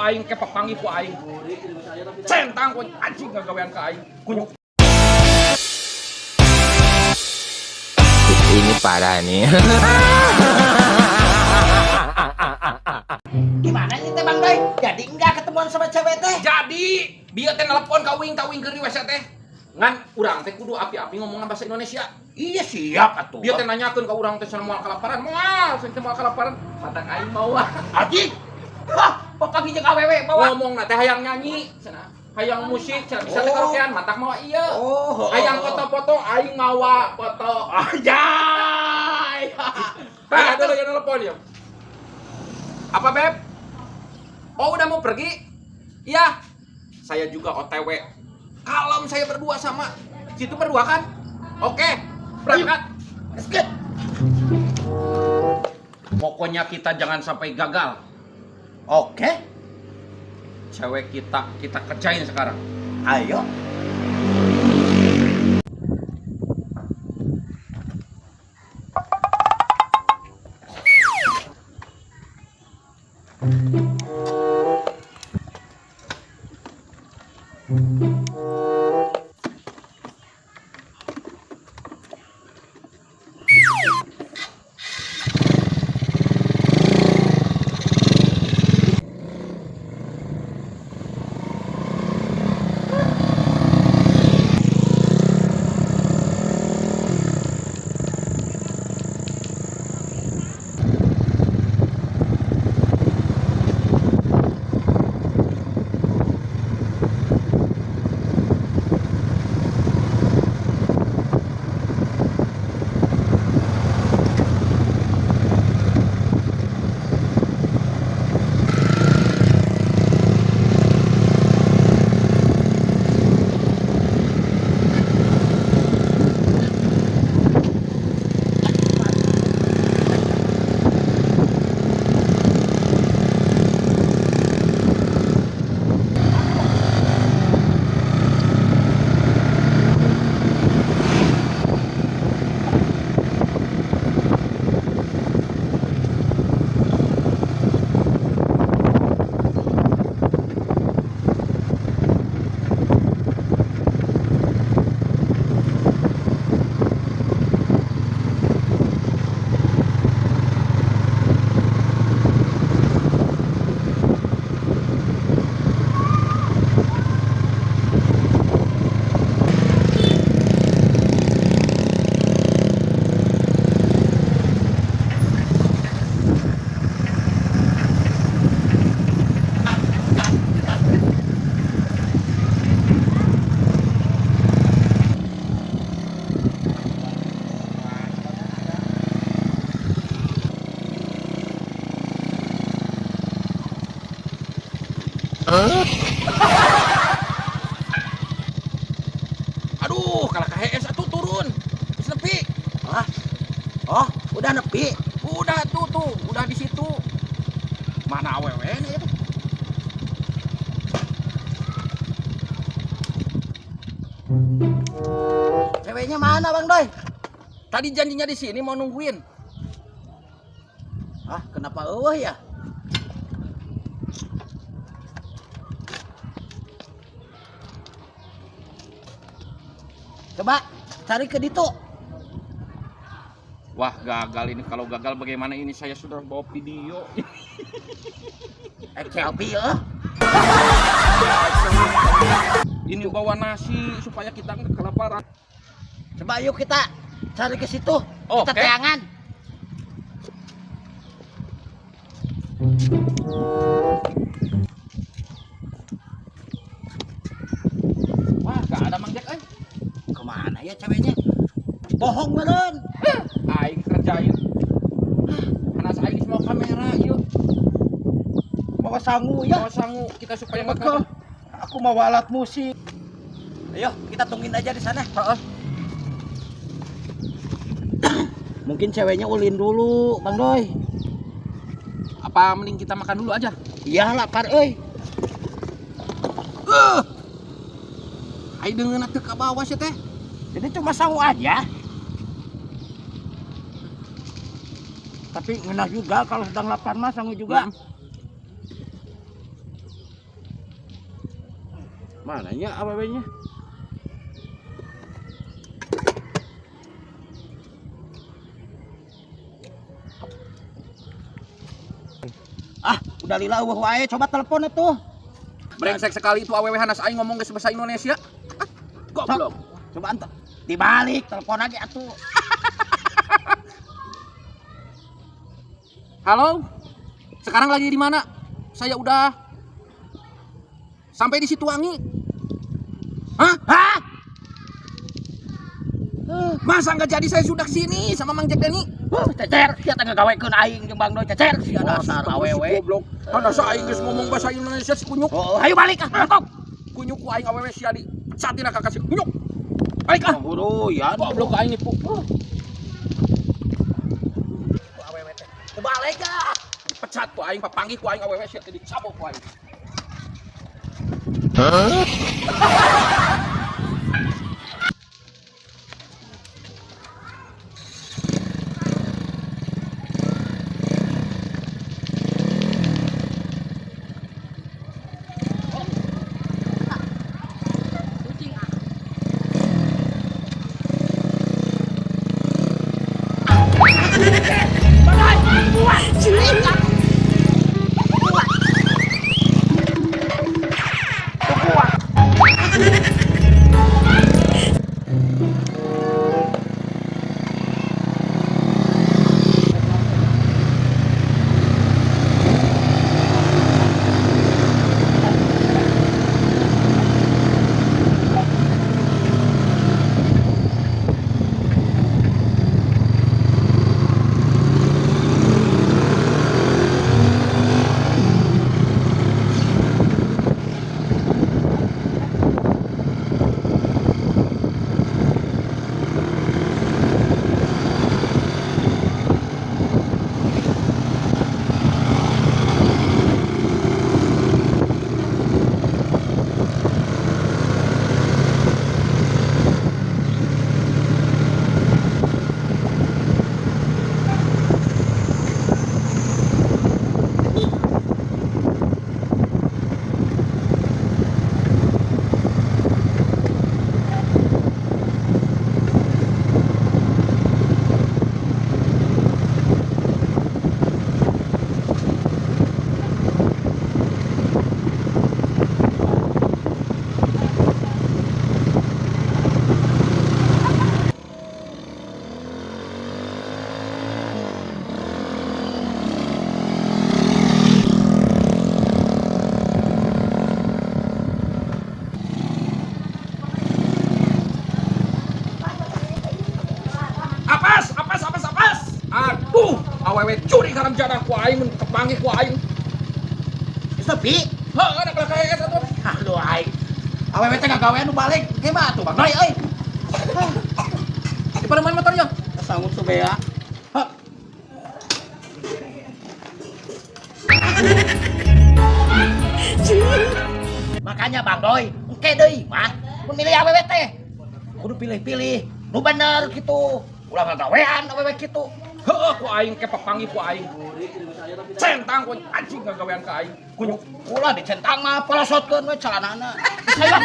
aing ke papanggih ku aing. Centang ku anjing ngagawean ka aing. Kunyuk. Ini parah nih. Gimana nih teh Bang Doi? Jadi enggak ketemuan sama cewek teh? Jadi, bieu teh nelpon ka uing ta uing keur di WC teh. Ngan urang teh kudu api-api ngomongna bahasa Indonesia. Iya siap atuh. Bieu teh nanyakeun ka urang teh cenah moal kalaparan. Moal, cenah teh moal kalaparan. Matak aing mawa. Anjing. Wah, papanggih jeung awewe bawa. Ngomongna teh hayang nyanyi cenah. Hayang musik cenah bisa teh Oh. karaokean, matak mawa ieu. Oh, Hayang foto-foto aing mawa foto. Anjay. Tah, ada yang nelpon ya. Apa, Beb? Oh, udah mau pergi? Iya. Saya juga OTW. Kalem saya berdua sama. Situ berdua kan? Oke, berangkat. Let's get. Pokoknya kita jangan sampai gagal. Oke, Cewek kita kita kerjain sekarang. ayo. Aduh, kalah KHS atuh turun. Geus nepi. Hah? Oh, udah nepi. Udah tuh tuh, udah di situ. Mana awewe nya itu? Ceweknya mana Bang Doi? Tadi janjinya di sini mau nungguin. Ah, kenapa eueuh ya? Coba cari ke Dito. Wah, gagal ini. Kalau gagal bagaimana ini? Saya sudah bawa video. Selfie ya. Ini bawa nasi supaya kita nggak kelaparan. Coba yuk kita cari ke situ. Kita Oke. teangan. Wah, nggak ada Mang Jack, eh. Kemana ya ceweknya? Bohong meren. Aing kerjain. Panas aing semua kamera, yuk. Bawa sangu ya. Bawa sangu kita supaya nggak Betul. Aku mau alat musik. Ayo, kita tungguin aja di sana. Heeh. Mungkin ceweknya ulin dulu, Bang Doi. Apa mending kita makan dulu aja? Iya, lapar euy. Aing deungeun teu ka bawah sih teh. Jadi cuma sangu aja. Tapi ngenah juga kalau sedang lapar mah sangu juga. Mananya awewe-nya? Ah, udah lila eueuh wae, coba telepon atuh. Brengsek sekali itu awewe hanas aing ngomong geus bahasa Indonesia. Ah, goblok. Coba ente dibalik telepon aja atuh. Halo. Sekarang lagi di mana? Saya udah sampai di Situwangi. Hah? Hah? Masa nggak jadi saya sudah kesini sama Mang Jack Denny? Cecer, sia teh ngagawekeun aing jeung Bang Doi cecer sia dasar awewe. Goblok. Hanas aing geus ngomong bahasa Indonesia si kunyuk. Oh, ayo balik ah, mantap. Kunyuk ku aing awewe sia dipecatin ka kasih kunyuk. Balik ah. Buru ya. Goblok aing nipu. Awewe teh. Balik ah. Dipecat ku aing, papanggih ku aing awewe sia teh dicabok ku aing. Apas, apas, apas, apas. Aduh, awewe curi haram jadah ku aing mun kepanggih ku aing. Sepi. Heuh, ada kelakaes atuh. Aduh aing. Awewe teh ngagawean nu balik. Ge mah atuh Bang Doi euy. Di pada main motornya. Sanggup tuh bea. Hah. Makanya Bang Doi, engke deui mah mun milih awewe teh kudu pilih-pilih nu bener gitu. Ulah ngagawean awewe kitu. Heuh, ku aing ke papanggih ku aing. Centang ku anjing ngagawean ka aing. Kunyuk ulah dicentang mah polosotkeun we celanana. Saya.